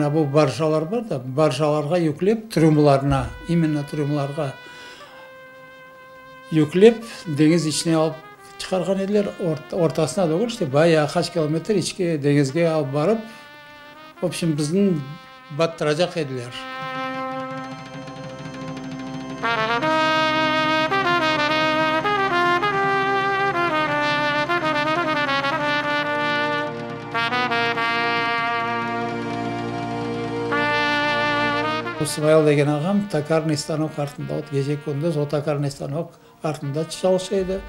Mına bu barjalar bar da, barjalarğa yüklep, trümlarına, imenno trümlarğa yüklep, deñiz içine alıp çıqarğan ediler. Ortasına degil, işte, bayağı qaç kilometr içke deñizge alıp barıp, vobşem, bizni battıracaq ediler. Smail degen ağam tokarnıy stanok artında, ot gece-kündüz o tokarnıy stanok artında çalışa edi.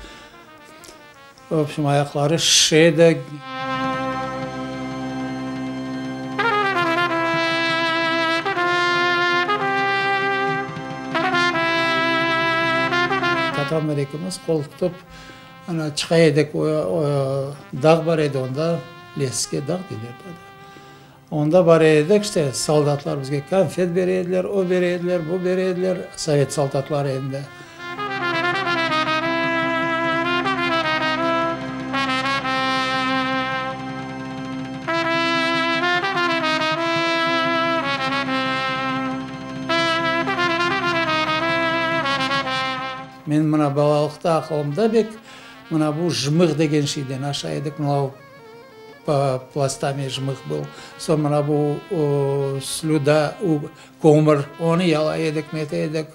Vobşem, ayaqları şişe edi. Tatamlar ekimiz qol tutıp, ana, çıqa edik, o, dağ bar edi onda, Leske dağ deyler edi. Onda bar edik, işte, soldatlar bizge konfet bere ediler, o bere ediler, bu bere ediler, sovet soldatları endi. Men mına balalıqta aqılımda bek, mına bu jmıh degen şeyden aşay edik, mına plastami jmıh bıl, soñ mına bu slüda, kömür, onı yalay edik, nete edik.